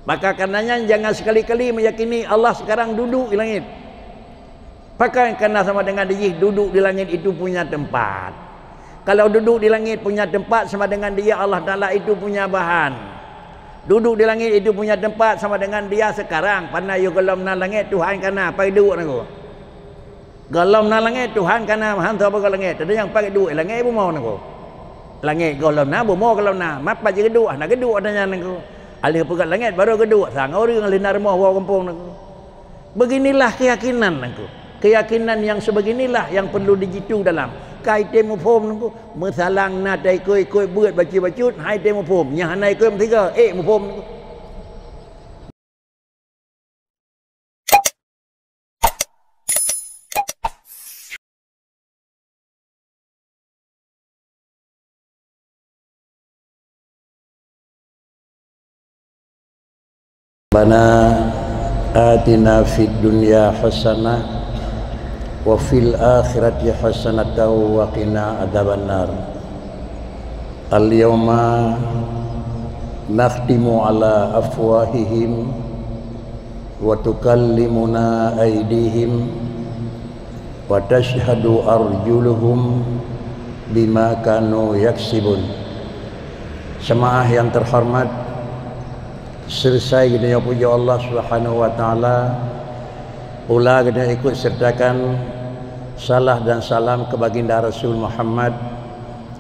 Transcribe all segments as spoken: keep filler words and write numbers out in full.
Maka karena nyan, jangan sekali-kali meyakini Allah sekarang duduk di langit. Pakon? Karena sama dengan dijih duduk di langit itu punya tempat. Kalau duduk di langit punya tempat, sama dengan dijih Allah Taala itu punya bahan. Duduk di langit itu punya tempat sama dengan dijih sekarang. Pana yôh gohlom na langét, Tuhan ka na, pakai duek nangku. Gohlom na langét, Tuhan ka na, han soe peugah langét. Teudeungo pakai duek, langét bumoe nangku. Langét gohlom na, bumoe gohlom na. Mapa jeuet geuduek? Hana geuduek ata nyan nangku. Alheuh peugah langét baru geuduek. Sang ureuëng lheuh na rumoh woe gampông nangku. Beginilah keyakinan nangku. Keyakinan yang sebeginilah yang perlu dijitu dalam. Ka item muphom nangku. Meusalang na ta ikot-ikot beuet bacut-bacut, hai item muphom. Nyang hana ikot meusigoe, ék muphom nangku. Rabbana atina fid dunya hasanah wa fil akhirati hasanatan wa qina adzabannar. Al-yauma nakhtimu ala afwahihim wa tukallimuna aidihim wa tashhadu arjuluhum bima kanu yaksibun. Jemaah yang terhormat, selesai geutanyoe puja Allah Subhanahu wa Taala, pula geutanyoe ikut sertakan salah dan salam ke Baginda Rasul Muhammad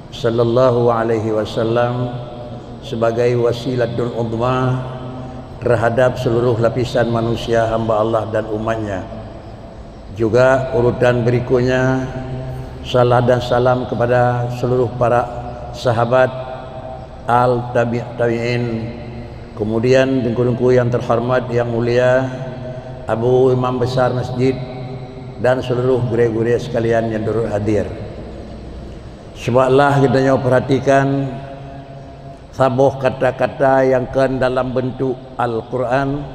sallallahu alaihi wasallam sebagai wasilatul uzma terhadap seluruh lapisan manusia hamba Allah dan umatnya. Juga urutan berikutnya, salah dan salam kepada seluruh para sahabat, al tabi-, tabi'in, kemudian teungku-teungku yang terhormat, yang mulia, Abu Imam Besar Masjid, dan seluruh gurée-gurée sekalian yang turut hadir. Cubaklah geutanyoe perhatikan saboh kata-kata nyang kon dalam bentuk Al-Quran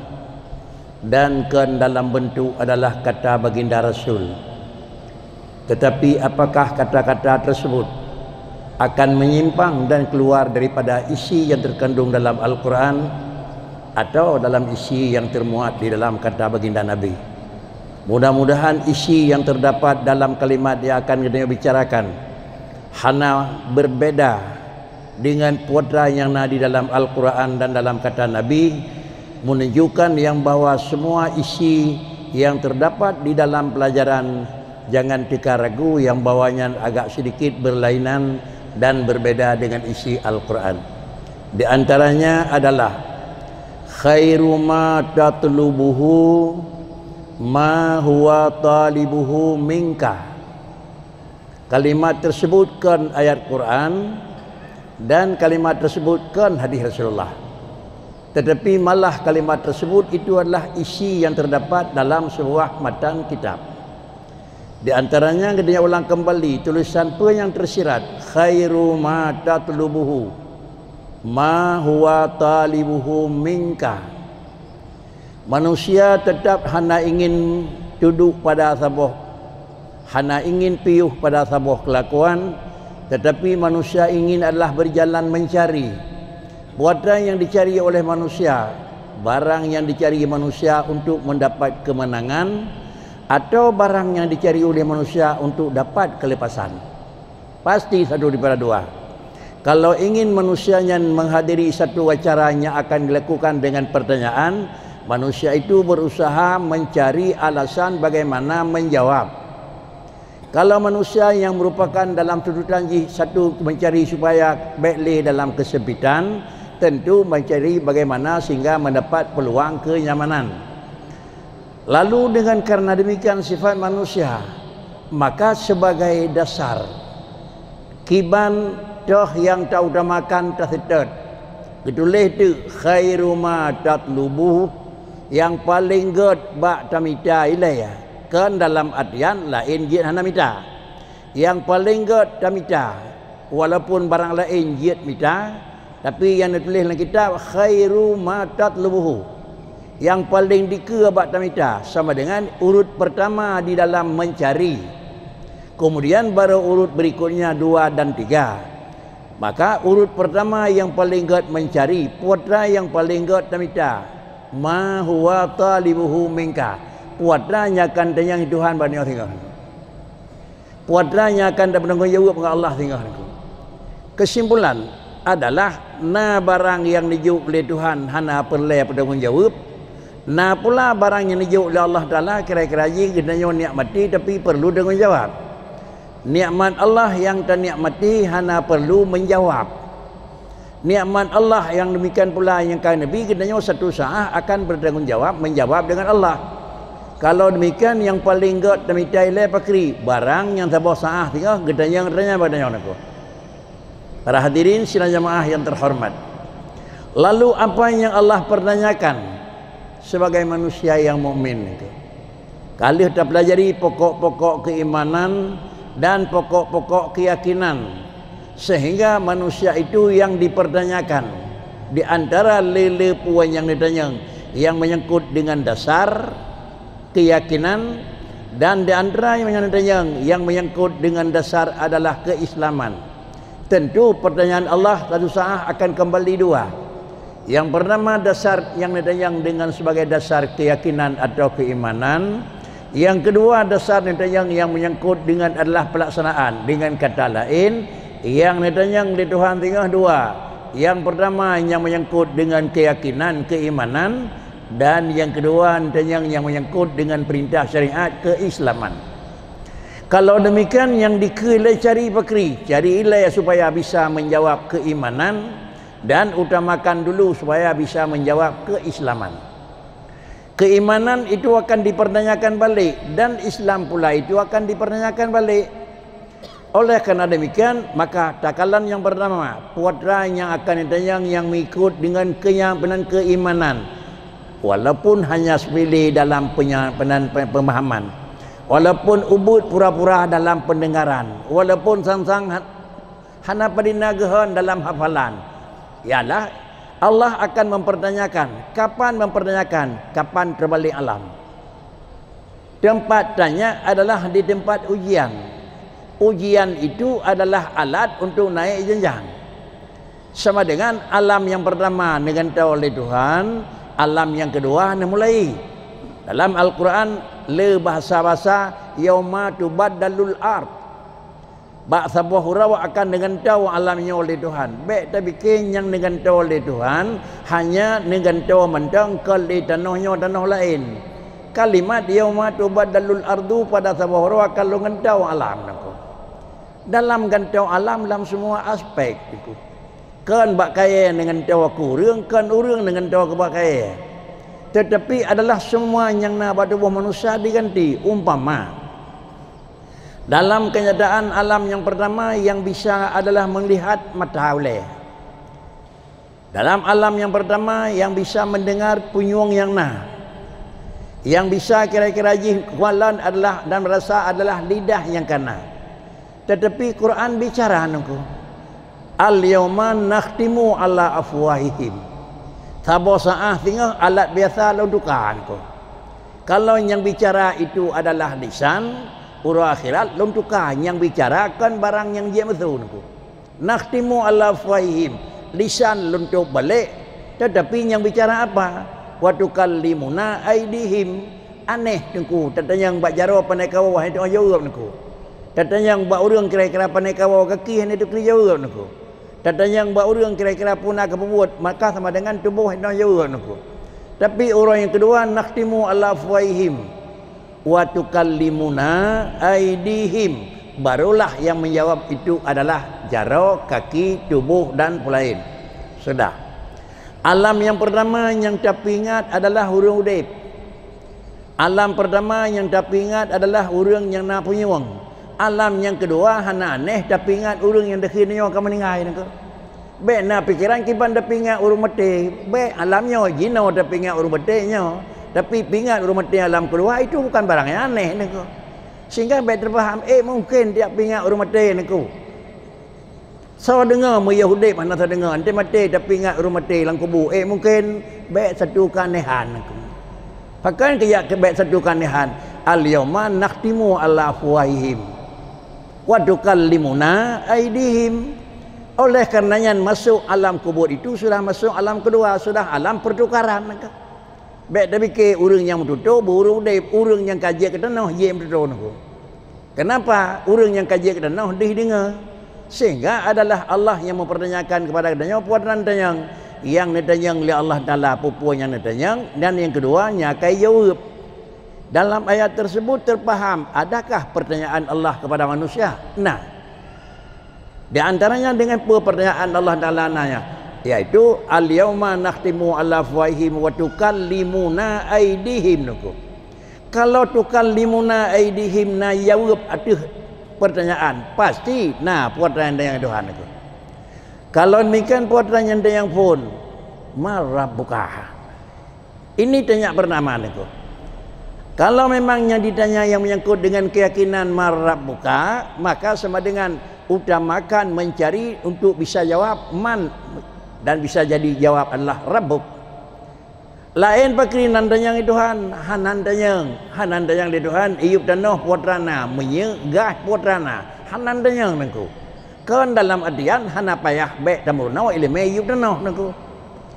dan kon dalam bentuk adalah kata Baginda Rasul. Tetapi apakah kata-kata tersebut akan menyimpang dan keluar daripada isi yang terkandung dalam Al-Quran atau dalam isi yang termuat di dalam kata Baginda Nabi? Mudah-mudahan isi yang terdapat dalam kalimat yang akan geutanyoe bicarakan hana berbeda dengan peue nyang na di dalam Al-Quran dan dalam kata Nabi, menunjukkan yang bahwa semua isi yang terdapat di dalam pelajaran, jangan teuka ragu yang bahwa nyan agak sedikit berlainan dan berbeda dengan isi Al-Quran. Di antaranya adalah, "Khairu ma tatlubuhu ma huwa talibuhu minka." Kalimat tersebut kon ayat Quran dan kalimat tersebut kon hadis Rasulullah. Tetapi malah kalimat tersebut itu adalah isi yang terdapat dalam sebuah matan kitab. Di antaranya, geutanyoe ulang kembali tulisan peue nyang tersirat, "Khairu ma tatlubuhu ma huwa talibuhu minka." Manusia tetap hana ingin tunduk pada saboh, hana ingin piôh pada saboh kelakuan, tetapi manusia ingin adalah berjalan mencari. Peue nyang dicari oleh manusia, barang yang dicari manusia untuk mendapat kemenangan, atau barang yang dicari oleh manusia untuk dapat kelepasan. Pasti satu daripada dua. Kalau ingin manusia nyan menghadiri satu acara yang akan dilakukan dengan pertanyaan, manusia itu berusaha mencari alasan bagaimana menjawab. Kalau manusia yang merupakan dalam tuntutan jih satu mencari supaya bék lé dalam kesempitan, tentu mencari bagaimana sehingga mendapat peluang kenyamanan. Lalu dengan karena demikian sifat manusia, maka sebagai dasar kiban toh nyang tautamakan taseutôt, geutuléh teuk khairu ma tatlubuh, nyang paleng gét bak tamita ilée, kon dalam artian laén jeuet hana mita. Nyang paleng gét tamita, walaupun barang laén jeuet mita, tapi nyang neutuléh lam kitab, "Khairu ma tatlubuhu." Nyang paleng dikeue bak tamita sama dengan urut pertama di dalam mencari. Kemudian baru urut berikutnya dua dan tiga. Maka urut pertama nyang paleng gét mencari, peue nyang paleng gét tamita. Ma huwa talibuhu minka. Peue atra nyang akan tanyong Tuhan bak nyoe singoh. Peue atra nyang akan tapeutanggung jaweueb ngon Allah singoh nyoe. Keusimpulan adalah, na barang nyang neujok lé Tuhan hana peureulée peutanggung jaweueb, na pula barang nyang neujok lé Allah Taala kira-kira jih geutanyoe nikmati tapi peurlu tanggung jawab. Nikmat Allah nyang tanikmati hana peurlu meujawab. Nikmat Allah nyang demikian pula nyang ka neubi geutanyoe satu saah akan bertanggung jawab menjawab dengan Allah. Kalau demikian, nyang paleng gét tamita ilée pakri, barang nyang saboh saah singoh geutanyong-tanyong bak tanyoe nangko. Para hadirin sidang jamaah yang terhormat. Lalu apa yang Allah pertanyakan sebagai manusia yang mukmin itu? Ka lheueh tapeulajari pokok-pokok keimanan dan pokok-pokok keyakinan, sehingga manusia itu yang dipertanyakan di antara lé-lé peue nyang neutanyong yang menyangkut dengan dasar keyakinan, dan di antara yang neutanyong yang menyangkut dengan dasar adalah keislaman. Tentu pertanyaan Allah satu saah akan kembali dua. Yang pertama, dasar nyang neutanyong dengan sebagai dasar keyakinan atau keimanan. Yang kedua, dasar neutanyong yang menyangkut dengan adalah pelaksanaan. Dengan kata lain, yang neutanyong lé Tuhan singoh dua. Yang pertama, yang menyangkut dengan keyakinan, keimanan, dan yang kedua, neutanyong yang menyangkut dengan perintah syariat keislaman. Kalau demikian, nyang dikeue lé cari pakri, cari ilée supaya bisa menjawab keimanan, dan utamakan dulu supaya bisa menjawab keislaman. Keimanan itu akan dipertanyakan balik, dan Islam pula itu akan dipertanyakan balik. Oleh karena demikian, maka takalan yang pertama, peue atra nyang akan neutanyong nyang mengikut dengan keyakinan keimanan, walaupun hanya sepele dalam penya-, penan-, pe-, pemahaman, walaupun ubit pura-pura dalam pendengaran, walaupun sang-sang ha-, hana padum na geuhon dalam hafalan, ialah Allah akan mempertanyakan. Kapan mempertanyakan? Kapan terbalik alam. Tempat tanya adalah di tempat ujian. Ujian itu adalah alat untuk naik jenjang. Sama dengan alam yang pertama neugantoe lé Tuhan, alam yang kedua neumulai. Dalam Al-Quran, le bahasa-bahasa, "Yauma tubaddalul ard." Bak saboh uroe akan neugantoe alam nyoe lé Tuhan. Bék tapike nyang neugantoe lé Tuhan hanya neugantoe mantong kon lé tanoh nyoe tanoh laén. Kalimat "yauma tubaddalul ardu", pada saboh uroe akan lôn gantoe alam nangko. Dalam gantoe alam lam semua aspek nangko. Kon bak kayée neugantoe keu ureuëng, kon ureuëng neugantoe keu bak kayée. Tetapi adalah semua nyang na bak tuboh manusia diganti. Umpama, dalam kenyataan alam yang pertama yang bisa adalah melihat mata ulée. Dalam alam yang pertama yang bisa mendengar punyueng yang na. Yang bisa kira-kira jih kualan adalah dan merasa adalah lidah yang kana. Tetapi Quran bicara nangko, "Al-yauma nakhtimu ala afwahihim." Saboh saah singoh alat biasa lôn tuka nangko. Kalau nyang bicara itu adalah lisan, uroe akhirat lôn tuka nyang bicara kon barang nyang jeuet meusu nangko. "Nakhtimu ala afwahihim", lisan lôn tôb balek, tetapi nyang bicara apa? "Wa tukallimuna aidihim." Aneh teungku, tatanyong bak jaroe panai kawoe hana jaweueb teungku. Tatanyong bak ureuëng kira-kira panai kawoe gaki hana teukeuri jaweueb teungku. Tatanyong bak ureuëng kira-kira peue na keu peubuet, maka sama dengan tuboh hana jaweueb teungku. Tapi uroe nyang keudua, "Nakhtimu ala afwahihim wa tukallimuna aidihim." Barulah yang menjawab itu adalah jaroe, kaki, tuboh dan peulaén. Sudah. Alam yang pertama nyang tapeuingat adalah ureuëng udeb. Alam pertama nyang tapeuingat adalah ureuëng nyang na punyueng. Alam nyang keudua hana aneh tapeuingat ureuëng nyang deuh nyoe ka meuninggai nangko. Bék na pikeran kiban tapeuingat ureuëng maté. Bék alam nyoe jinoe tapeuingat ureuëng maté nyoe. Tapi peuingat ureuëng maté alam keudua itu bukan barang nyang aneh nangko. Sehingga bék teupaham, eh, mungken tiep peuingat ureuëng maté nangko. Soe deungoe meuyah udeb hana soe deungoe, enteuk maté tapeuingat ureuëng maté lam kubu. Eh, mungken bék satu keuanehan. Pakon keu jak keu bék satu keuanehan? "Al-yauma nakhtimu ala afwahihim wa tukallimuna aidihim." Oleh karena nyan masuk alam kubur itu sudah masuk alam kedua, sudah alam pertukaran. Bék tapike ureuëng nyang meututoe beu ureuëng udeb, ureuëng nyang ka jeuet keu tanoh jeuet meututoe nangku. Kenapa? Ureuëng nyang ka jeuet keu tanoh deuh deungoe. Sehingga adalah Allah nyang mempertanyakan kepada geutanyoe peue teuma neutanyong. Nyang neutanyong lé Allah Taala peue-peue nyang neutanyong, dan nyang keudua nyan ka jaweueb. Dalam ayat tersebut terpaham, adakah pertanyaan Allah kepada manusia? Nah, di antaranya dengan peue pertanyaan Allah Taala nanya, yaitu, "Al-yauma nakhtimu ala afwahihim wa tukallimuna aidihim," nangku. Kalau tukallimuna aidihim na jaweueb ateueh pertanyaan, pasti na peue teuma neutanyong Tuhan nangku. Kalau demikian peue teuma neutanyong phon, "Man rabbuka?" Ini tanya pertama nangku. Kalau memang nyang ditanya nyang menyangkut dengan keyakinan "Man rabbuka", maka sama dengan utamakan mencari untuk bisa jawab "man", dan bisa jadi jawab adalah "rabbuk". Laén pakri neutanyong lé Tuhan, hana neutanyong, hana neutanyong lé Tuhan, "Iyueb tanoh peue teuma na, minyeuk, gas peue teuma na", hana neutanyong nangku. Kon dalam artian hana payah bék tameurunoe iéleumé iyueb tanoh nangku.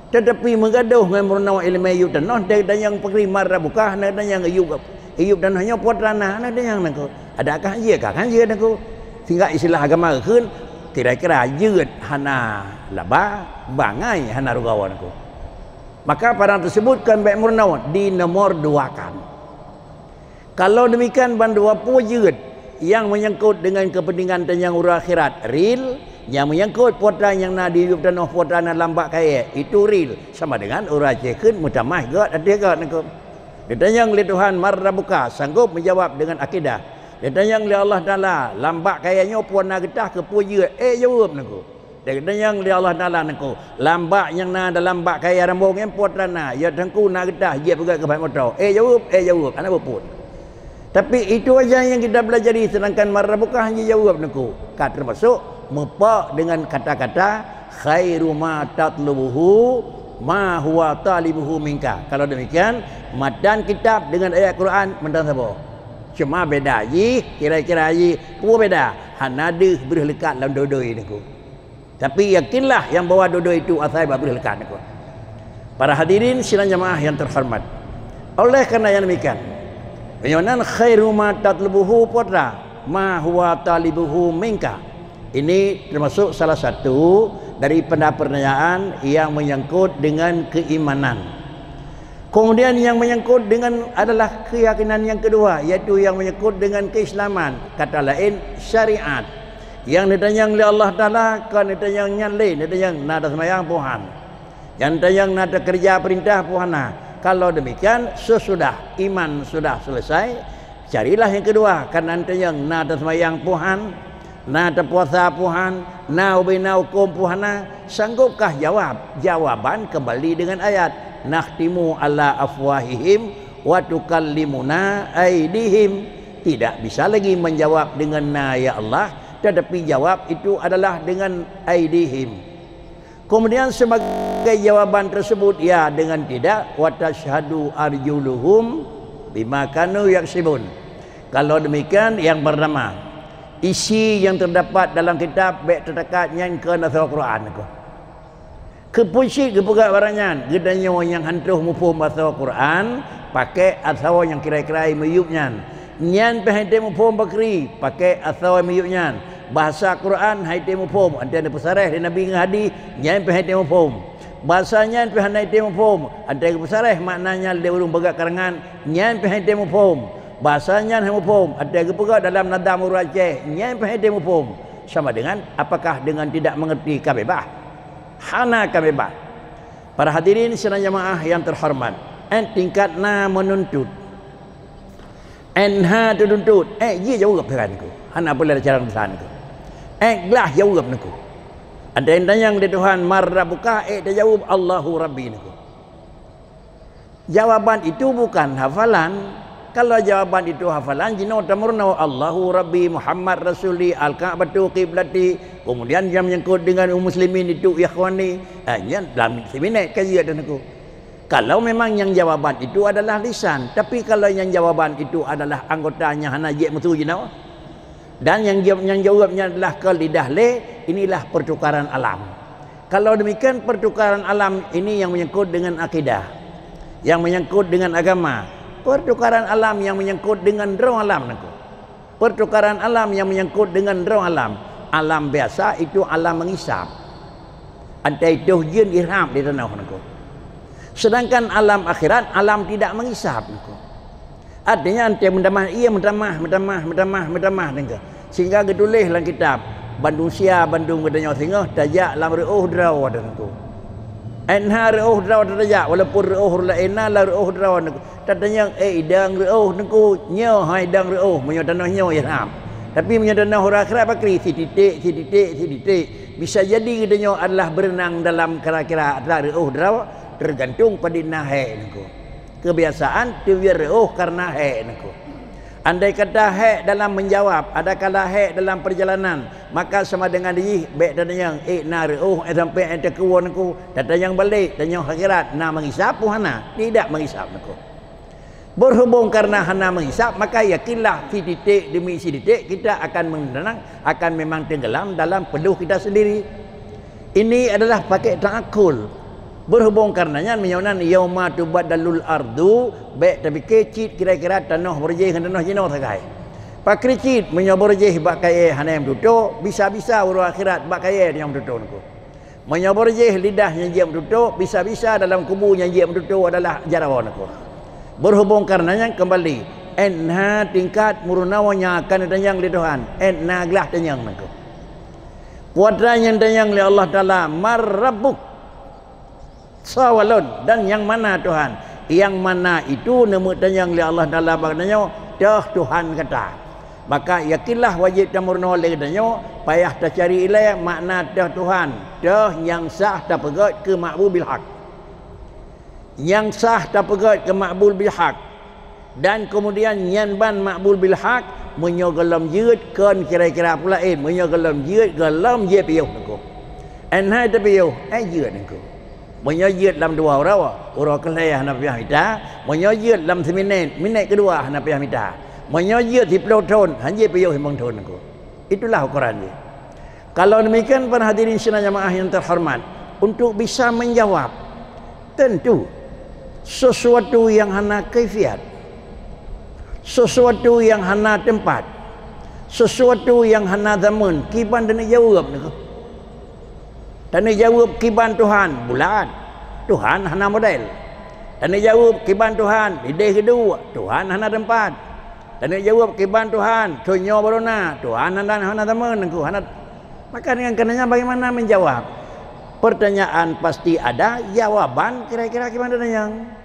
Teutapi meugadôh ngon meurunoe iéleumé iyueb tanoh, teudeungoe pakri "Man rabbuka", hana teudeungoe iyueb, iyueb tanoh nyoe peue teuma na, hana teudeungoe nangku. Adakah jeuet ka? Kan jeuet nangku. Sehingga istilah agama kheun, kira-kira jeuet hana laba, bangai hana rugoe nangku. Maka barang tersebut kon bék meurunoe, di nomor dua kan. Kalau demikian, bandua peue jeuet nyang menyangkut dengan kepentingan tanyong uroe akhirat real, nyang menyangkut peue teuma nyang na di iyueb tanoh, peue teuma na lam bak kayée, itu real, sama dengan ureuëng Aceh kheun meutamah göt ateueh göt nangku. Ditanyong lé Tuhan, "Man rabbuka?", sanggob meujawab dengan akidah. Ditanyong lé Allah Taala, "Lam bak kayée nyoe peue na geutah keu peue jeuet?" Eh, jaweueb nangku. Ditanyong lé Allah Taala nangku, "Lam bak nyang na dalam bak kayée rambong nyan peue teuma na?" "Ya Teungku, na geutah jeuet peugöt keu bai moto." Eh, jaweueb, eh, jaweueb, hana peue-peue. Tapi itu saja yang kita pelajari, sedangkan "Man rabbuka" hana jijaweueb nangku. Ka termasuk meupok dengan kata-kata, "Khairu ma tatlubuhu ma huwa talibuhu minka." Kalau demikian, matan kitab dengan ayat Quran mantong saboh. Cuma beda jih, kira-kira jih, peue beda? Hana deuh breuh leukat lam dodoi nangku. Tapi yakinlah nyang bahwa dodoi itu asai bak breuh leukat nangku. Para hadirin sidang jamaah yang terhormat. Oleh karena yang demikian, meunyoe nan "Khairu ma tatlubuhu" peue teuma, "ma huwa talibuhu minka". Ini termasuk salah satu daripada pertanyaan yang menyangkut dengan keimanan. Kemudian yang menyangkut dengan adalah keyakinan yang kedua, yaitu yang menyangkut dengan keislaman, kata lain syariat. Yang neutanyong lé Allah Taala, kon neutanyong nyan lé, neutanyong na taseumayang peue han. Nyang neutanyong na takeureuja peurintah peue hana. Kalau demikian, sesudah iman sudah selesai, carilah yang kedua, karena neutanyong na taseumayang peue han, na tapuasa peue han, na ubena huköm peue hana, sanggupkah jawab? Jawaban kembali dengan ayat, "Nakhtimu ala afwahihim wa tukallimuna aidihim." Tidak bisa lagi menjawab dengan "na ya Allah", tetapi jawab itu adalah dengan "aidihim". Kemudian sebagai jawaban tersebut ya dengan tidak, "Wa tasyhadu arjuluhum bima kanu yaksibun." Kalau demikian, yang pertama, isi yang terdapat dalam kitab bék teudekat nyan keu asoe Quran nangku. Keupeue cit geupeugah barang nyan, geutanyoe nyang han troh muphom asoe Quran, pakai asoe nyang kira-kira meuyueb nyan. Nyan pih han tém muphom pakri, pakai asoe meuyueb nyan. Bahasa Quran han tém muphom, han tém neupeusaréh lé Nabi ngon hadih, nyan pih han tém muphom. Bahasa nyan pih hana tém muphom, han tém geupeusarah makna nyan lé ureuëng peugah karangan, nyan pih han tém muphom. Bahasa nyan han muphom, han tém geupeugah dalam nadam ureuëng Aceh, nyan pih han tém muphom. Sama dengan, apakah dengan tidak mengerti ka bebas? Hana ka bebas. Para hadirin sidang jamaah yang terhormat, eh, tingkat na menuntut. N H teutuntut, eh, jih jaweueb Tuhan ku. Hana peureulée cara tulisan ku. Eh, glah jaweueb nangku. Ada nyang tanyong di Tuhan, "Man rabbuka?" Eh, tajaweueb, "Allahu Rabbi," nangku. Jawaban itu bukan hafalan. Kalau jawaban itu hafalan, jinoe tameurunoe, "Allahu Rabbi, Muhammad Rasuli, Al-Ka'batu Qiblati." Kemudian yang menyangkut dengan muslimin itu ikhwani. Eh, nyan dalam seminar kaji ada nangku. Kalau memang nyang jawaban itu adalah lisan, tapi kalau nyang jawaban itu adalah anggota nyang hana jeuet meusu jinoe, dan nyang jawab, nyang jawab nyan adalah keu lidah lé, inilah pertukaran alam. Kalau demikian, pertukaran alam ini yang menyangkut dengan akidah. Yang menyangkut dengan agama, pertukaran alam yang menyangkut dengan droe alam nangku. Pertukaran alam yang menyangkut dengan droe alam. Alam biasa itu alam mengisap. Antai toh jeuet ihrab di tanoh nangku. Sedangkan alam akhirat, alam tidak mengisap nangku. Artinya, antai meutamah, iya meutamah, meutamah, meutamah, meutamah nangku. Sehingga geutuléh lam kitab, bandum sia, bandum geutanyoe singoh tajak lam reuôh droe nangku. Ét na reuôh droe tajak, walaupun reuôh laén na lam reuôh droe nangku. Tatanyong, "Eh, idang reuôh nangku, nyoe hai idang reuôh, meunyoe tanoh nyoe ihrab." Tapi meunyoe tanoh uroe akhirat pakri, sititik, sititik, sititik. Bisa jadi geutanyoe adalah berenang dalam kira-kira atra reuôh droe, tergantung padum na hék nangku. Kebiasaan teubiet reuôh karena hék nangku. Andai kata hék dalam menjawab, ada kala hék dalam perjalanan, maka sama dengan jih bék tatanyong, "Eh, na reuôh, eh, sampai eh teukuwoe nangku." Tatanyong balek, tanyoe akhirat, na mengisap peue hana? Tidak mengisap nangku. Berhubung karena hana mengisap, maka yakinlah sititik demi sititik kita akan mengenang, akan memang tenggelam dalam peluh kita sendiri. Ini adalah pakai ta'akkul. Berhubung karena nyan, meunyoe nan yauma tubaddalul ardu, bék tapike cit kira-kira tanoh beurjih ngon tanoh jinoe sagai. Pakri cit, meunyoe beurjih bak kayée hana meututoe, bisa-bisa uroe akhirat bak kayée nyang meututoe nangku. Meunyoe beurjih lidah nyang jeuet meututoe, bisa-bisa dalam kubu nyang jeuet meututoe adalah jaroe nangku. Berhubung karena nyan kembali, ét na tingkat meurunoe nyang akan tanyong lé Tuhan, ét na glah tanyong nangku. Peue atra nyang tanyong lé Allah Taala, "Man rabbuk?" Soe lôn dan nyang mana Tuhan? Nyang mana itu neumeutanyong lé Allah Taala bak geutanyoe, "Toh Tuhan gata." Maka yakinlah wajéb tameurunoe lé geutanyoe, payah tacari ilée makna toh Tuhan, toh nyang sah tapeugét keu ma'bud bil haq. Nyang sah tapeugét keu ma'bud bil haq. Dan keumudian nyan ban ma'bud bil haq, meunyoe gohlom jeuet kon kira-kira peue laén, meunyoe gohlom jeuet, gohlom jeuet piôh nangku. Ét na teupiôh, eh jeuet nangku. Meunyoe jeuet lam dua uroe, uroe keulhée hana payah mita, meunyoe jeuet lam siminet, minet keudua hana payah mita. Meunyoe jeuet siploh thon, hana jeuet piôh limong thon nangku. Itulah ukuran jih. Kalau demikian, para hadirin sidang jamaah yang terhormat, untuk bisa menjawab, tentu sesuatu yang hana kaifiat, sesuatu yang hana tempat, sesuatu yang hana zaman, kiban taneuk jaweueb nangku. Taneuk jaweueb kiban Tuhan, bulat, Tuhan hana model. Taneuk jaweueb kiban Tuhan, ideh geuduek, Tuhan hana tempat. Taneuk jaweueb kiban Tuhan, thon nyoe barô na, Tuhan hana, hana zaman nangku, hana. Maka dengan karenanya bagaimana menjawab? Pertanyaan pasti ada, jawaban kira-kira kiban tanyong.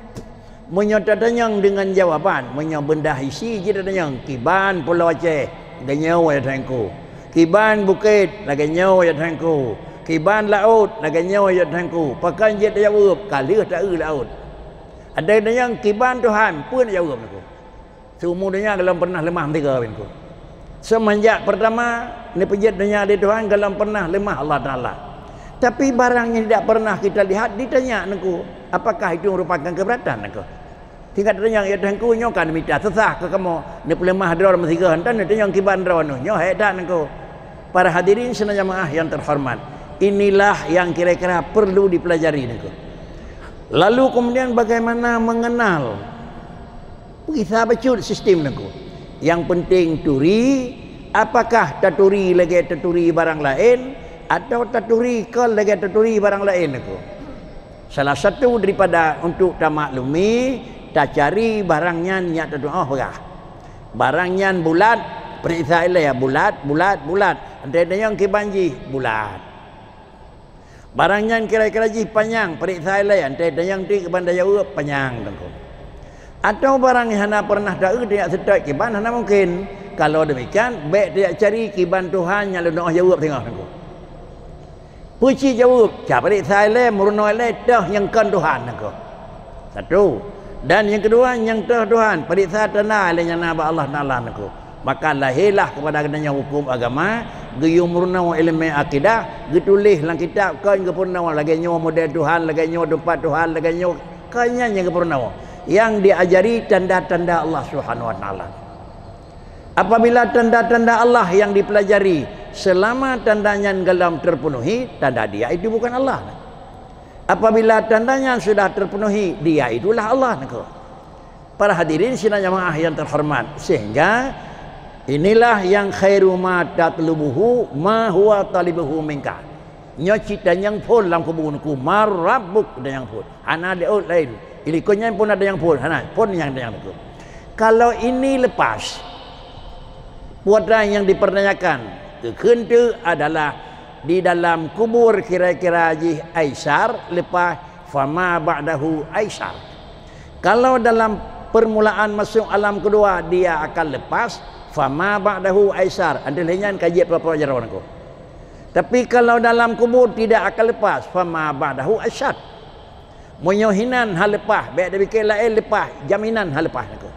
Meunyoe tatanyong deungon jawaban, meunyoe beundah isi jih tatanyong, kiban Pulo Aceh, lagée nyoe ya Tuhanku. Kiban bukét, lagée nyoe ya Tuhanku. Kiban laôt, lagée nyoe ya Tuhanku. Pakon jeuet tajaweueb, ka lheueh taeu laôt. Ada nyang kiban Tuhan, peue neujaweueb nangku? Seumu donya gohlom pernah leumah meusigoe nangku. Seumanjak pertama neupeujeuet donya lé Tuhan gohlom pernah leumah Allah Taala. Tapi barang yang tidak pernah kita lihat ditanya nangku, apakah itu merupakan keberatan nangku? Tingkat tanyong, "Ya Tuhanku, nyoe kan mita susah keu kamoe, neupeuleumah droe meusigoe, hana neutanyong kiban droe nyoe, nyoe hék that nangku." Para hadirin sidang jamaah yang terhormat, inilah yang kira-kira perlu dipelajari nangku. Lalu kemudian bagaimana mengenal? Peugisa bacut sistem nangku. Yang penting turi, apakah taturi lagée taturi barang laén, atau taturi kon lagée taturi barang laén nangku. Salah satu daripada untuk tamaklumi, tacari barang nyan nyang tatu'oh peugah. Barang nyan bulat, peuriksa ilée bulat, bulat, bulat. Ante tanyong kiban jih bulat. Barang nyan kira-kira jih panyang, peuriksa ilée, ante tanyong ti kiban tajaweueb panyang teungku. Atau barang nyang hana pernah taeu tajak seutôt kiban hana mungken. Kalau demikian, bék tajak cari kiban Tuhan nyang leunoe jaweueb singoh teungku. Peucit jaweueb, ca peuriksa ilée, meurunoe ilée, toh nyang kon Tuhan nangku. Satu. Dan nyang keudua, nyang toh Tuhan, peuriksa tanda ilée nyang na bak Allah Taala nangku. Maka lahirlah keupada geutanyoe huköm agama, geuyue meurunoe iéleumé akidah, geutuléh lam kitab kon geupeurunoe lagée nyoe model Tuhan, lagée nyoe teumpat Tuhan, lagée nyoe kon nyan nyang geupeurunoe. Nyang diajari tanda-tanda Allah Subhanahu Wa Taala. Apabila tanda-tanda Allah yang dipelajari, selama tanda nyan gohlom terpenuhi, tanda dia itu bukan Allah. Apabila tanda nyan sudah terpenuhi, Dia itulah Allah, niko. Para hadirin sidang jamaah yang terhormat, sehingga inilah yang khairu ma tatlubuhu ma huwa talibuhu minka. Nyoe cit tanyong phon lam kubu niko, "Man rabbuk?" tanyong phon. Hana ada laén. Ilikot nyan pun ada nyang phon, hana, phon nyang ada nyang niko. Kalau ini lepas, peue nyang dipertanyakan, keukeunteuk adalah di dalam kubur kira-kira jih aisar, lepas fama ba'dahu aisar. Kalau dalam permulaan masuk alam kedua dia akan lepas, fama ba'dahu aisar. Andai lheueh nyan ka jeuet peue-peue jaroe niko. Tapi kalau dalam kubur tidak akan lepas, fama ba'dahu asyad. Meunyoe hinan hana leupah, bék tapike laén leupah, jaminan hana leupah niko.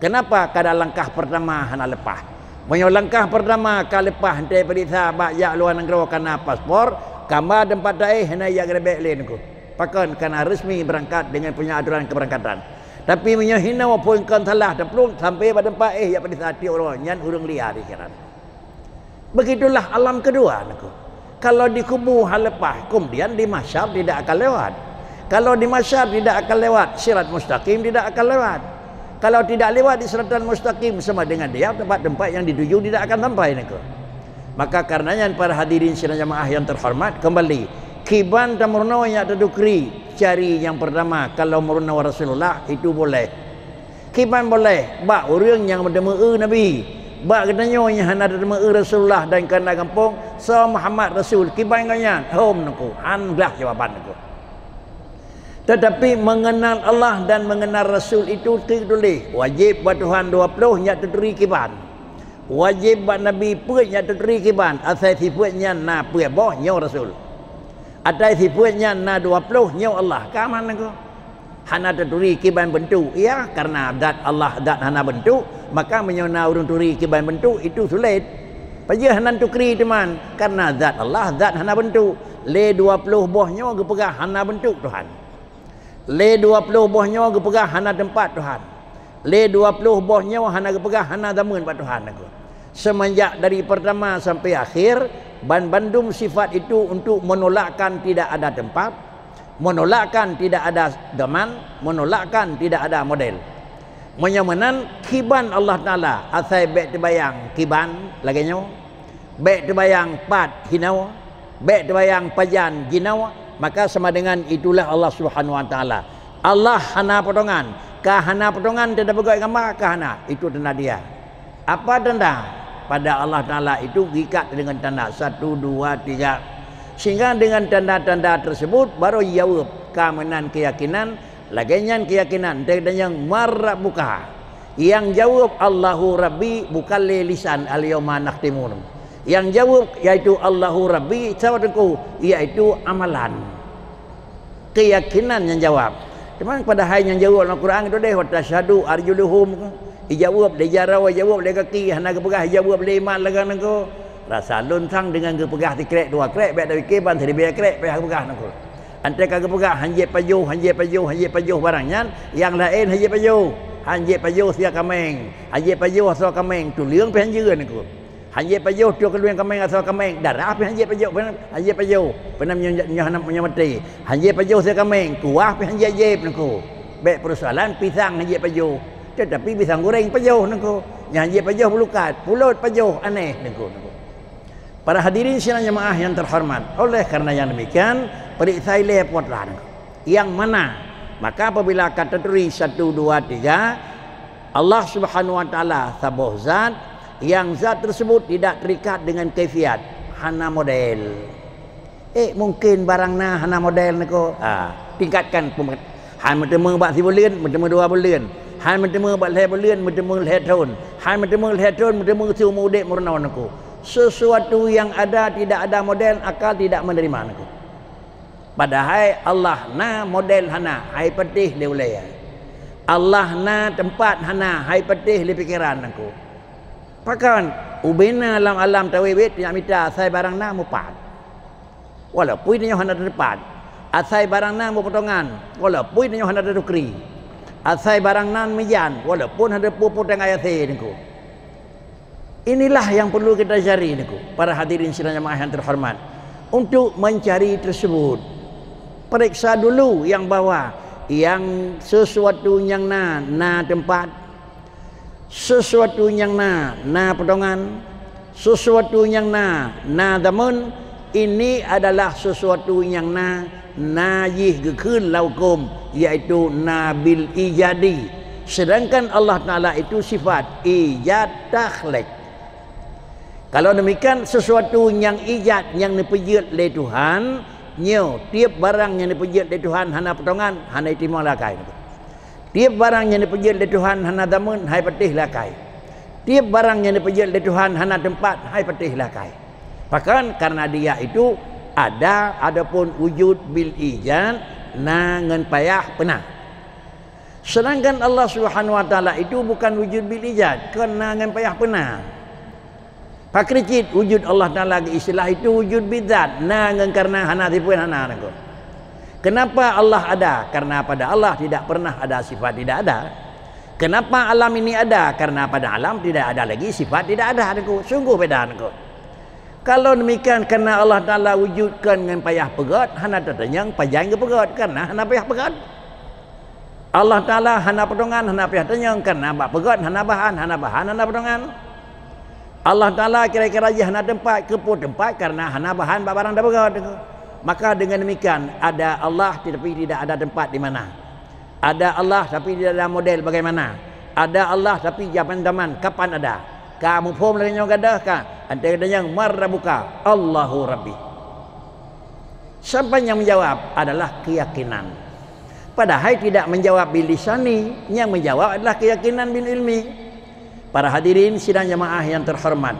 Kenapa? Kada langkah pertama hana leupah. Meunyoe langkah pertama ka leupah, 'oh peuriksa bak jak luwa nanggroe kana paspor, kamba teumpat taéh hana jak geurebek lé niko. Pakon? Kana resmi beurangkat deungon punya aturan keubeurangkatan. Tapi meunyoe hinoe phon kon salah taplueng sampai bak teumpat éh jak peuriksa tiep uroe, nyan ureuëng liar pikiran. Begitulah alam kedua niko. Kalau di kubu hana leupah, kemudian di mahsyar tidak akan lewat. Kalau di mahsyar tidak akan lewat, sirat mustaqim tidak akan lewat. Kalau tidak lewat di siratal mustaqim, sama dengan dia tempat-tempat yang dituju tidak akan sampai niko. Maka karenanya para hadirin sidang jamaah yang terhormat, kembali, kiban tameurunoe nyak tatukri, cari yang pertama, kalau meurunoe Rasulullah, itu boleh. Kiban boleh bak ureuëng nyang meuteumeu-eu Nabi. Bak geutanyoe nyang hana teumeu-eu Rasulullah dan kana gampông, soe Muhammad Rasul, kiban gobnyan, hom niko, han glah jawaban niko. Tetapi mengenal Allah dan mengenal Rasul itu teutuléh, wajéb bak Tuhan dua ploh nyak teuturi kiban. Wajéb bak Nabi peuet nyak teuturi kiban, asai sifeuet nyan na peuet boh nyoe Rasul. Asai sifeuet nyan na dua ploh nyoe Allah. Ka aman niko. Hana teuturi kiban beuntuk, iya, karena zat Allah zat hana beuntuk, maka meunyoe na ureuëng turi kiban beuntuk, itu sulet. Pajoh hana tukri teuma, karena zat Allah zat hana beuntuk. Lé dua ploh boh nyoe geupeugah hana beuntuk Tuhan. Lé dua ploh boh nyoe geupeugah hana teumpat Tuhan. Lé dua ploh boh nyoe hana geupeugah hana zameun bak Tuhan niko. Semenjak dari pertama sampai akhir, ban bandum sifat itu untuk menolakkan tidak ada tempat, menolakkan tidak ada zaman, menolakkan tidak ada model. Meunyoe meunan, kiban Allah Taala asai bék teubayang kiban lagée nyoe, bék teubayang pat hinoe, bék teubayang pajan jinoe, maka sama dengan itulah Allah Subhanahu Wa Taala. Allah hana potongan, ka hana potongan teupeugét gamba, ka hana, itu tanda Dia. Apa tanda? Pada Allah Taala itu gikat dengan tanda satu, dua, tiga. Sehingga dengan tanda-tanda tersebut baru jaweueb ka meunan keyakinan, lagée nyan keyakinan teudeungoe marra buka. Yang jaweueb Allahu Rabbi bukan lé lisan al-yauma nakhtimun. Yang jaweueb yaitu Allahu Rabbi sawa teungku, yaitu amalan. Keyakinan nyang jawab. Teuma padahai nyang jaweueb lam Quran itu deh, "Wa tasyhadu arjuluhum." Ijaweueb lé jaroe, ijaweueb lé gaki, hana geupeugah ijaweueb lé iman lagée nangko. Rasa lôn sang deungon geupeugah sikrek dua krek, bék tapike ban siribée krek payah geupeugah nangko. Anté ka geupeugah hanjeuet pajoh, hanjeuet pajoh, hanjeuet pajoh barang nyan, nyang laén hanjeuet pajoh. Hanjeuet pajoh sia kaméng, hanjeuet pajoh asoe kaméng, tuleueng pih hanjeuet nangko. Hanjeuet pajoh tuek keulueng kaméng asoe kaméng, darah pih hanjeuet pajoh, hanjeuet pajoh. Peunam nyoe, nyoe hana, nyoe maté. Hanjeuet pajoh sia kaméng, kuah pih hanjeuet jieb nangko. Bék peusoalan pisang hanjeuet pajoh, tetapi pisang goreng pajoh nangko. Nyang hanjeuet pajoh bulukat, pulot pajoh aneh nangko, nangko. Para hadirin sidang jamaah yang terhormat, oleh karena yang demikian, periksa ilée putra nangko. Yang mana? Maka apabila ka taturi satu, dua, tiga, Allah Subhanahu Wa Taala saboh zat, yang zat tersebut tidak terikat dengan kaifiat, hana model. Eh, mungkin barang na hana model nangko. Ah, tingkatkan pemet-, han meuteumé bak sibuleuen, meuteumé dua buleuen. Han meuteumé bak lhée buleuen, meuteumé lhée thon. Han meuteumé lhée thon, meuteumé siumu udeb meurunoe nangko. Sesuatu yang ada tidak ada model, akal tidak menerima nangko. Padahai Allah na model hana, hai patéh lé ulée. Allah na teumpat hana, hai patéh lé pikeran nangko. Pakon? Ubena lam alam tawiet nyak mita asai barang na mupat. Walaupun nyoe hana teupat. Asai barang na mupotongan, walaupun nyoe hana tatukri. Asai barang na meujan, walaupun hana puput dan ayat nangko. Inilah yang perlu kita cari niko, para hadirin sidang jamaah yang terhormat, untuk mencari tersebut. Periksa dulu nyang bahwa nyang sesuatu nyang na, na teumpat, sesuatu nyang na, na potongan, sesuatu nyang na, na zaman, ini adalah sesuatu nyang na, na jih geukheun lam huköm, yaitu na bil ijadi. Sedangkan Allah Taala itu sifat ijad takhliq. Kalau demikian, sesuatu nyang ijad nyang neupeujeuet lé Tuhan, nyoe, tiep barang nyang neupeujeuet lé Tuhan hana potongan, hana itimong lé akai. Tiep barang nyang neupeujeuet lé Tuhan hana zaman, hai patéh lé akai. Tiep barang nyang neupeujeuet lé Tuhan hana teumpat, hai patéh lé akai. Pakon? Karena Dia itu ada, adapun wujud bil ijad na ngon payah peuna. Sedangkan Allah Subhanahu Wa Taala itu bukan wujud bil ijad, kon na ngon payah peuna. Pakri cit wujud Allah Taala geuistilah itu wujud bidzat, na ngon karena hana sifat hana nangko. Kenapa Allah ada? Karena pada Allah tidak pernah ada sifat tidak ada. Kenapa alam ini ada? Karena pada alam tidak ada lagi sifat tidak ada nangko. Sungguh beda nangko. Kalau demikian, karena Allah Taala wujud kon ngon payah peugöt, hana tatanyong pajan geupeugöt, karena hana payah peugöt. Allah Taala hana potongan, hana payah tanyong, karena bak peugöt hana bahan, hana bahan hana potongan. Allah Taala kira-kira jih hana teumpat, keupeue teumpat, karena hana bahan bak barang tapeugöt. Maka dengan demikian, ada Allah tetapi tidak ada tempat di mana. Ada Allah tapi tidak ada model bagaimana. Ada Allah tapi zaman-zaman kapan ada. Ka muphom lagèe nyoe gadoh ka? Antara geutanyoe, "Man rabbuka?" "Allahu Rabbi." Siapa yang menjawab? Adalah keyakinan. Padahai tidak menjawab bilisani, yang menjawab adalah keyakinan bil ilmi. Para hadirin sidang jamaah yang terhormat,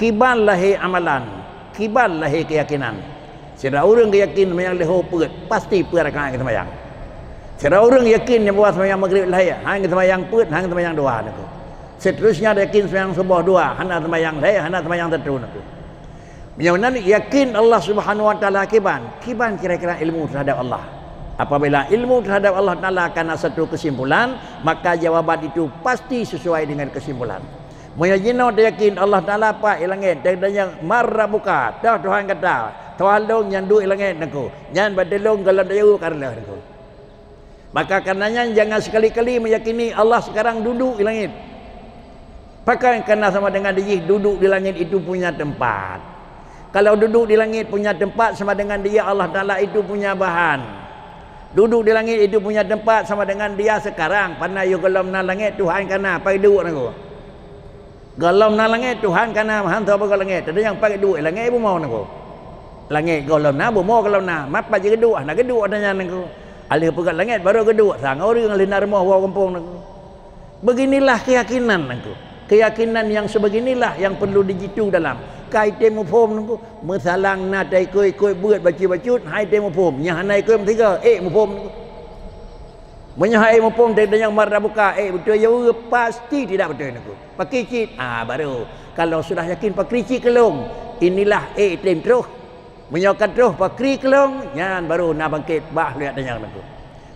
kiban lahé amalan, kiban lahé keyakinan. Sidroe ureueng geuyakin seumayang leuhô peuet, pasti peuet rakaat geuseumayang. Sidroe ureueng yakin nyang bahwa seumayang maghrib lahé, han geuseumayang peuet, han geuseumayang dua, nangko. Seterusnya yakin seumayang suboh dua, hana seumayang lahé, hana seumayang tatu, nangko. Meunyoe nan yakin Allah Subhanahu wa Taala kiban, kiban kira-kira ilmu terhadap Allah. Apabila ilmu terhadap Allah Taala kana satu kesimpulan, maka jawaban itu pasti sesuai dengan kesimpulan. Meunyoe jinoe tayakin Allah Taala pat i langét, dan, dan nyang, "Man rabbuka?" Toh Tuhan gata, Tuhan lôn nyang duek i langét nangko, nyan batulông gohlom tayue ka reuloh nangko. Maka karena nyan jangan sekali-kali meyakini Allah sekarang duduk di langit. Pakon? Karena sama dengan di jih duduk di langit itu punya tempat. Kalau duduk di langit punya tempat sama dengan dia Allah Taala itu punya bahan. Duduk di langit itu punya tempat sama dengan dia sekarang. Pana yôh gohlom na langét Tuhan kana, pai duek nangko. Gohlom na langét Tuhan kana, han tho beugöt langét. Teudeunyan pat geuduek, langét bumoe nangko. Langét gohlom na, bumoe gohlom na. Mat pat jeuet geuduek, hana geuduek ata nyan nangko. Alheuh peugöt langét baru geuduek, sang ureueng lheuh na rumoh woe gampông nangko. Beginilah keyakinan nangko. Keyakinan yang sebeginilah yang perlu dijitu dalam. Ka item muphom nangko. Meusalang na taikot-ikot beuet bacut-bacut, hai item muphom. Nyang hana ikot meusigoe, ék muphom nangko. Meunyoe hai muphom dari nyang marah buka, eh, beutôi ya, pasti tidak beutôi nangko. Pakri cit, ah, baru. Kalau sudah yakin pakri cit keu lôn, inilah, eh, tem troh. Meunyoe ka troh pakri keu lôn, nyan baru na bangkét bah lheueh tanyong nangko.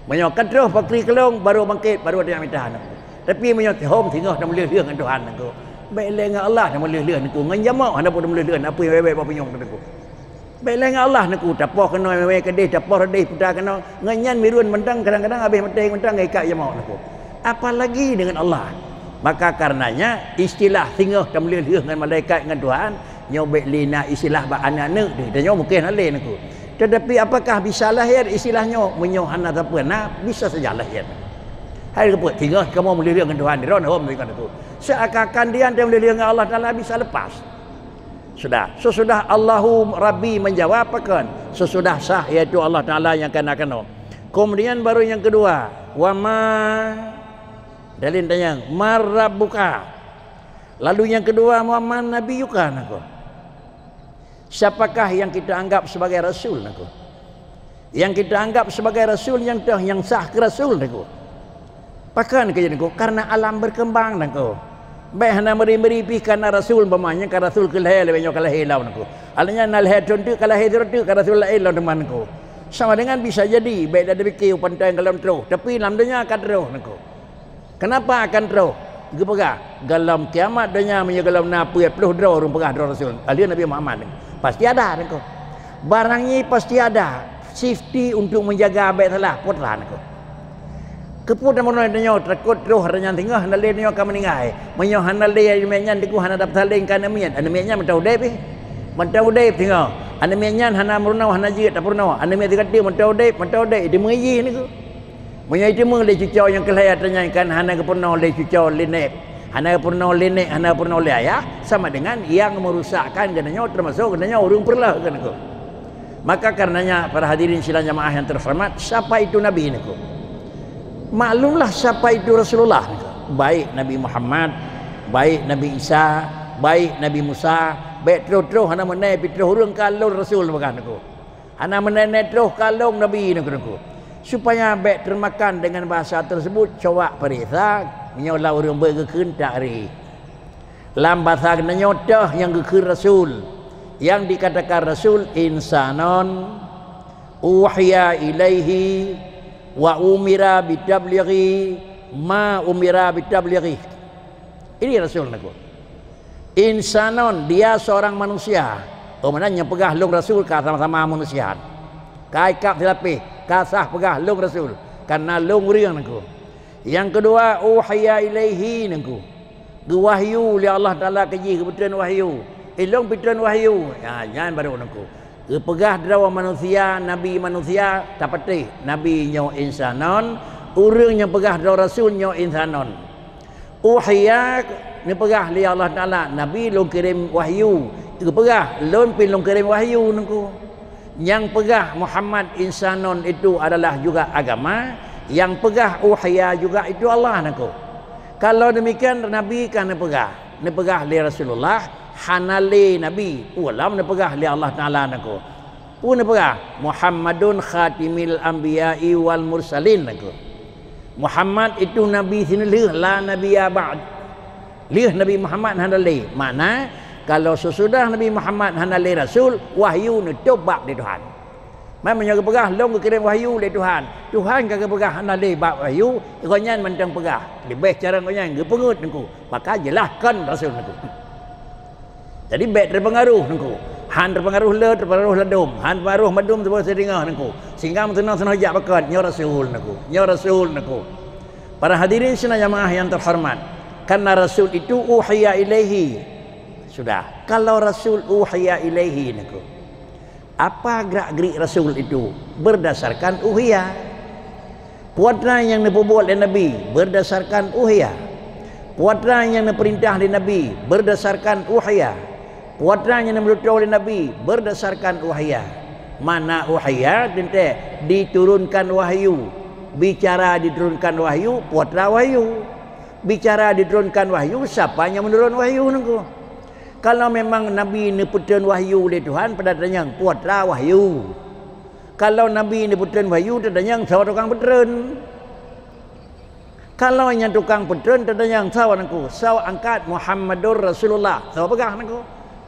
Meunyoe ka troh pakri keu lôn, baru bangkét, baru tanyong mita nangko. Tapi meunyoe hom singoh tameuleueh-leueh ngon Tuhan nangko. Bèk lé ngon Allah tameuleueh-leueh nangko. Ngon jamoe hana pun tameuleueh-leueh, na peue bèk-bèk bak punyueng nangko. Bèk lé ngon Allah nangko, tapoh keunoe mewé keudeh, tapoh reudeh puta keunoe. Ngon nyan mirun mantong, kadang-kadang habéh maté mantong ngon ikat jamoe nangko. Apalagi dengan Allah. Maka karenanya istilah singoh tameuleueh-leueh ngon malaikat ngon Tuhan, nyoe bèk lé na istilah bak aneuk-aneuk teuh. Tanyoe mungken hana lé nangko. Tetapi apakah bisa lahir istilah nyoe? Meunyoe hana sapeue na, bisa saja lahir. Hai geupeuet singoh kamoe meuleueh-leueh ngon Tuhan, droeneuh hom singoh nangko. Seakan-akan dia tameuleueh-leueh ngon Allah Taala bisa lepas. Sudah. Sesudah Allahu Rabbi menjawab, pakon? Sesudah sah, yaitu Allah Taala nyang kana keunoe. Kemudian baru nyang kedua, wa ma, dalil tanyong, "Man rabbuka?" Lalu nyang kedua, "Wa man nabiyyuka?" nangko. Siapakah yang kita anggap sebagai rasul nangko? Yang kita anggap sebagai rasul nyang teuh nyang sah keu rasul nangko. Pakon keu nyan nangko? Karena alam berkembang nangko. Bèk hana meuri-meuri pih kana rasul, umpama nyan ka rasul keu lahé, lagèe nyoe ka lahé lom nangko. Alah nyan na lahé thôn teuk ka lahé sidroe teuk ka rasul laén lom teuma nangko. Sama dengan bisa jadi bèk dak dipike u pantai gohlom troh, tapi lam donya ka troh nangko. Kenapa akan troh? Geupeugah, gohlom kiamat donya meunyoe gohlom na peuet ploh droe ureueng peugah droe rasul, ahli Nabi Muhammad, pasti ada nangko. Barang nyan pasti ada. Safety untuk menjaga abek salah, putra niko. Keupeue tameurunoe tanyoe, takot troh ata nyan singoh hana lé tanyoe ka meuninggai. Meunyoe hana lé aneuk miet nyan, teungku hana dapeusaleng keu aneuk miet. Aneuk miet nyan mantong udeb pih. Mantong udeb singoh. Aneuk miet nyan hana meurunoe, hana jeuet tapeurunoe. Aneuk miet sigoe teuk mantong udeb, mantong udeb. Itu meungiyi niko. Meunyoe itu meung lé cucoe nyang keu lhèe ata nyan kan hana geupeurunoe lé cucoe lé nèb. Hana geupeurunoe lé nèk, hana geupeurunoe lé ayah, sama dengan yang merusakkan geutanyoe, termasuk geutanyoe ureueng peureuloh kan niko. Maka karenanya, para hadirin sidang jamaah yang terhormat, siapa itu Nabi niko? Maklumlah siapa itu Rasulullah niko. Baik Nabi Muhammad, baik Nabi Isa, baik Nabi Musa, baik troh-troh hana meunan pih troh ureueng ka lôn Rasul peugah niko. Hana meunan troh ka lôn Nabi niko. Supaya baik termakan dengan bahasa tersebut, coba periksa, meunyoe lam ureueng beuet geukheun takrif. Lam basa geutanyoe toh nyang geukheun rasul. Yang dikatakan rasul, insanon uhiya ilaihi wa umira bitablighi ma umira bitablighi. Ini rasul niko. Insanon, dia seorang manusia. Oh, meunan nyang peugah lôn rasul ka sama-sama manusia. Ka ikab silapeh, ka sah peugah lôn rasul. Karena lôn ureueng niko. Nyang keudua, uhiya ilaihi niko. Geuwahyu lé Allah Taala keu jih, geupeutrön wahyu. Ilôn peutrön wahyu. Ya, nyan baru niko. Geupeugah droe manusia, nabi manusia, tapatéh nabi nyoe insanon, ureueng nyang peugah droe rasul nyoe insanon. Uhiya neupeugah lé Allah Taala, nabi lôn kirém wahyu. Geupeugah, lôn pih lôn kirém wahyu niko. Nyang peugah Muhammad insanon itu adalah juga agama, nyang peugah uhiya juga itu Allah niko. Kalau demikian, nabi ka neupeugah, neupeugah lé Rasulullah, hana lé nabi, ulôn neupeugah lé Allah Taala niko. Peue neupeugah? Muhammadun khatimil anbiya'i wal mursalin niko. Muhammad itu nabi sineulheueh, la nabiyya ba'd. Lheueh Nabi Muhammad hana lé. Makna, kalau sesudah Nabi Muhammad hana lé rasul, wahyu neutôb bak di Tuhan. Man meunyoe geupeugah lôn geukirém wahyu lé Tuhan, Tuhan ka geupeugah hana lé bak wahyu, gobnyan mantong peugah. Leubeh cara gobnyan geupeungeut niko. Maka jeulaih kon rasul niko. Jadi, bék teupeungaruh niko. Han teupeungaruh le, teupeungaruh ladôm. Han teupeungaruh mandum teupeue sidingoh niko. Sehingga meuteunong-teunong jak pakon, nyoe rasul niko. Nyoe rasul niko. Para hadirin sidang jamaah yang terhormat, karena rasul itu uhiya ilaihi. Sudah, kalau rasul uhiya ilaihi niko. Apa gerak-gerik rasul itu berdasarkan uhiya. Putra nyang neupeubuet lé Nabi berdasarkan uhiya. Putra nyang neupeurintah lé Nabi berdasarkan uhiya. Putra nyang neumeututoe lé Nabi berdasarkan uhiya. Makna uhiya teuntée diturunkan wahyu. Bicara diturunkan wahyu, putra wahyu. Bicara diturunkan wahyu, sapa nyang meunurun wahyu niko? Kalau memang Nabi neupeutrön wahyu lé Tuhan, pada tanyong putra wahyu. Kalau Nabi neupeutrön wahyu, tatanyong soe tukang peutrön. Kalau nyang tukang peutrön, tatanyong soe niko, soe angkat Muhammadur Rasulullah. Soe peugah niko?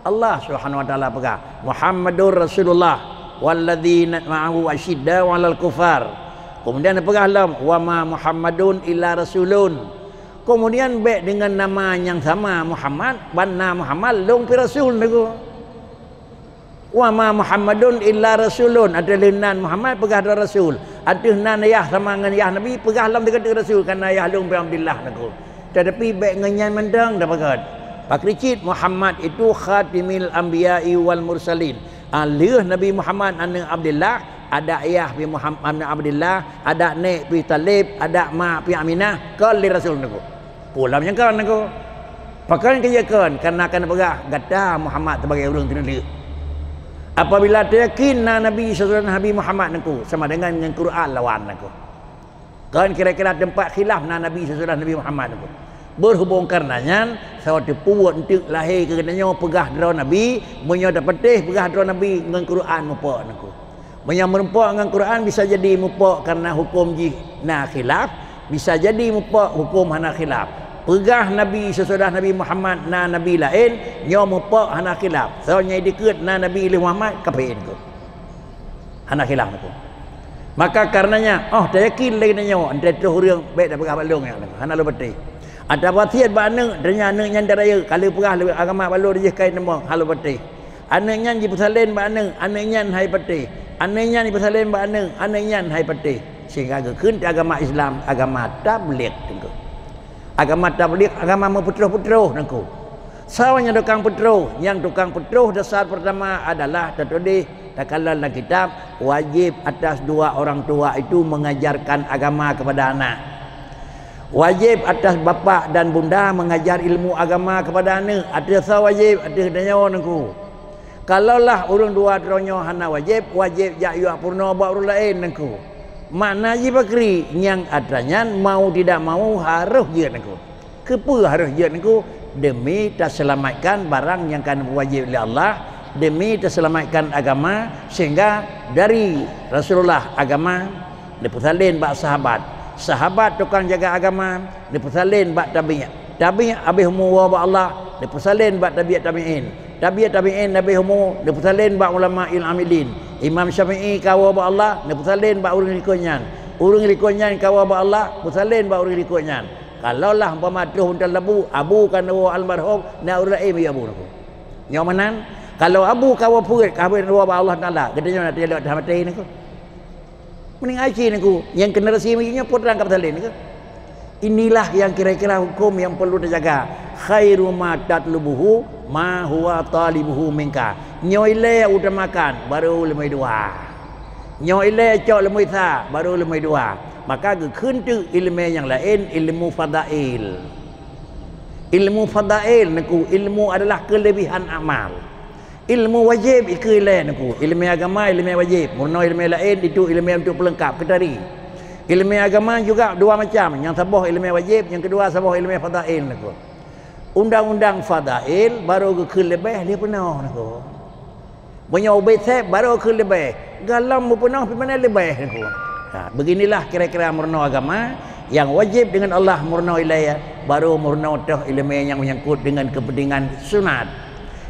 Allah Subhanahu wa Taala peugah, "Muhammadur Rasulullah, walladzina ma'ahu asyidda 'alal kufar." Kemudian peugah lom, "Wa ma Muhammadun illa rasulun." Kemudian bék dengan nama nyang sama Muhammad, ban na Muhammad lôn pih rasul niko. "Wa ma Muhammadun illa rasulun," ateueh lheueh nan Muhammad peugah droe rasul. Ateueh nan yah sama ngon yah Nabi peugah lom teuka-teuka rasul, karena yah lôn pih Abdullah niko. Tetapi bék ngon nyan mantong tapeugah. Pakri cit Muhammad itu khatimil anbiya'i wal mursalin. Ah, lheueh Nabi Muhammad aneuëk Abdullah, adak yah pih Muhammad aneuëk Abdullah, adak nèk pih Talib, adak mak pih Aminah, kon lé rasul niko. Pulam nyang kon niko. Pakon keu jeuet kon, karena kan peugah gata Muhammad sebagai ureuëng teuneulheueh. Apabila tayakin na Nabi sesudah Nabi Muhammad niko, sama dengan ngon Quran lawan niko. Kon kira-kira teumpat khilaf na Nabi sesudah Nabi Muhammad niko. Berhubung karena nyan, soe teupeubuet eunteuk lahé keu geutanyoe peugah droe Nabi, meunyoe tapatéh peugah droe Nabi ngon Quran mupok niko. Meunyoe meurumpok ngon Quran bisa jadi mupok karena huköm jih na khilaf, bisa jadi mupok huköm hana khilaf. Peugah Nabi sesudah Nabi Muhammad na nabi laén, nyoe mupok hana khilaf. Soe nyang dikeue na nabi lé Muhammad, kafé niko. Hana khilaf niko. Maka karenanya, oh, tayakin lé nyoe, enteuk troh ureuëng bék tapeugah bak lôn nyan, hana lôn patéh. Atawa wasiet bak aneuëk, tanya aneuëk nyan taraya, ka lheueh peugah lé agama bak lôn jih kai teumbong, hana lôn patéh. Aneuëk nyan jipeusalén bak aneuëk, aneuëk nyan hai patéh. Aneuk nyan jipeusalém bak aneuk, aneuk nyan hai patéh. Sehingga geukheun agama Islam, agama tabligh teungku. Agama tabligh, agama meupeutroh-peutroh teungku. Soe nyang tukang peutroh? Nyang tukang peutroh dasar pertama adalah tatuléh takalon lam kitab, wajib atas dua orang tua itu mengajarkan agama kepada anak. Wajib atas bapak dan bunda mengajar ilmu agama kepada aneuk. Ateueh soe wajib? Ateueh geutanyoe teungku. Kalaulah ureuëng dua droe nyoe hana wajéb, wajéb jak yuak peurunoe bak ureuëng laén teungku. Makna jih pakri, nyang atra nyan mau tidak mau harôh jeuet teungku. Keupeue harôh jeuet teungku? Demi taseulamatkan barang nyang ka neupeuwajéb lé Allah, demi taseulamatkan agama, sehingga dari Rasulullah agama neupeusalén bak sahabat. Sahabat tukang jaga agama, neupeusalén bak tabi'. Tabi' habéh umu woe bak Allah, neupeusalén bak tabi' tabi'in. Tabi' tabi'in habéh umu, neupeusalén bak ulama il amilin. Imam Syafi'i ka woe bak Allah, neupeusalén bak ureuëng likot nyan. Ureuëng likot nyan ka woe bak Allah, peusalén bak ureuëng likot nyan. Kalaulah umpama troh untang labu, abu ka neuwoe almarhum, na ureuëng laén miyueb abu teungku. Nyoe meunan, kalau abu ka woe peuet, ka habéh neuwoe bak Allah Taala, geutanyoe na teuh lewat maté teungku. Meuning aci teungku, nyang generasi meunyoe putra ka peusalén teungku. Inilah yang kira-kira hukum yang perlu dijaga. Khairu ma tatlubuhu ma huwa talibuhu minka. Nyoe ilée utamakan, baru ileumé dua. Nyoe ilée cok ileumé sa, baru ileumé dua. Maka geukheun teuk ileumé nyang laén, ilmu fadail. Ilmu fadail teungku, ilmu adalah kelebihan amal. Ilmu wajéb ikeue ilée teungku. Ileumé agama, ileumé wajéb. Meurunoe ileumé laén, itu ileumé untuk peulengkap, keutari. Ileumé agama juga dua macam. Nyang saboh ileumé wajéb, nyang keudua saboh ileumé fadail teungku. Undang-undang fadail baru geukheun leubeh lé peunoh teungku. Meunyoe ubé sép baru geukheun leubeh. Galom meupeunoh pih meunan leubeh teungku. Ha, beginilah kira-kira meurunoe agama. Nyang wajéb deungon Allah meurunoe ilée, baru meurunoe toh ileumé nyang menyangkut deungon keupeuntingan sunat.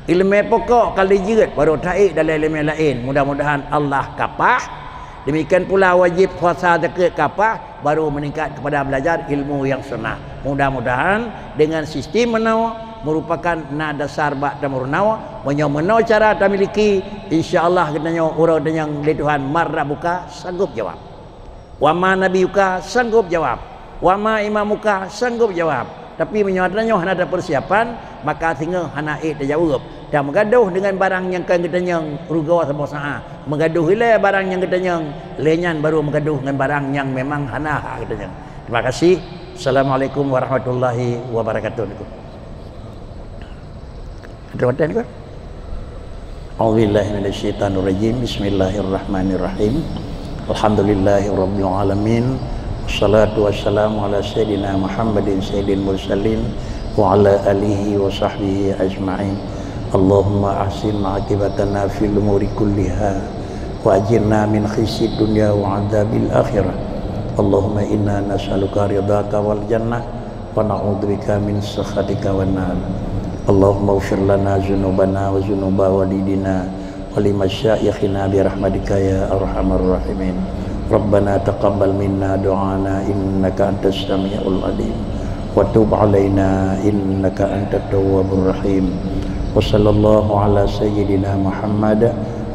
Ileumé pokok ka lheueh jeuet, baru taék dalam ileumé laén. Mudah-mudahan Allah kapah. Demikian pula wajéb puasa zakeuet kapah, baru meningkat kepada belajar ilmu nyang sunat. Mudah-mudahan dengan sistem meunoe merupakan na dasar bak tameurunoe. Meunyoe meunoe cara tamiliki, insya Allah geutanyoe uroe tanyong lé Tuhan, man rabbuka, sanggob jawab. Wa ma nabiyuka, sanggob jawab. Wa ma imamuka, sanggob jawab. Tapi meunyoe atra nyoe hana ada persiapan, maka singoh hana ék tajaweueb. Dan meugadoh deungon barang nyang kon geutanyong rugoe saboh saát. Meugadoh ilée barang nyang geutanyong, lé nyan baru meugadoh ngon barang nyang memang hana hak geutanyong. Terima kasih. Assalamualaikum warahmatullahi wabarakatuh. Ada pertanyaan ke? A'udzubillahi minasyaitonirrajim. Bismillahirrahmanirrahim. Alhamdulillahirabbil alamin. Wassalatu wassalamu ala sayyidina Muhammadin sayyidil mursalin wa ala alihi wa sahbihi ajma'in. Allahumma ahsin aqibatana fil umuri kulliha wa ajirna min khizyid dunya wa adzabil akhirah. Allahumma inna nas'aluka ridhaka wal jannah wa na'udzubika min sakhatika wan nar. Allahumma ighfir lana dzunubana wa dzunuba walidina wa li masyayikhina bi rahmatika ya arhamar rahimin. Rabbana taqabbal minna du'ana innaka antas samiul alim wa tub alaina innaka antat tawwabur rahim. Wa sallallahu ala sayyidina Muhammad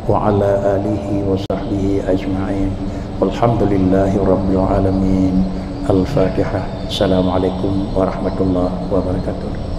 wa ala alihi wa sahbihi ajma'in. Walhamdulillahi rabbil alamin. Al-Fatihah. Assalamualaikum warahmatullahi wabarakatuh.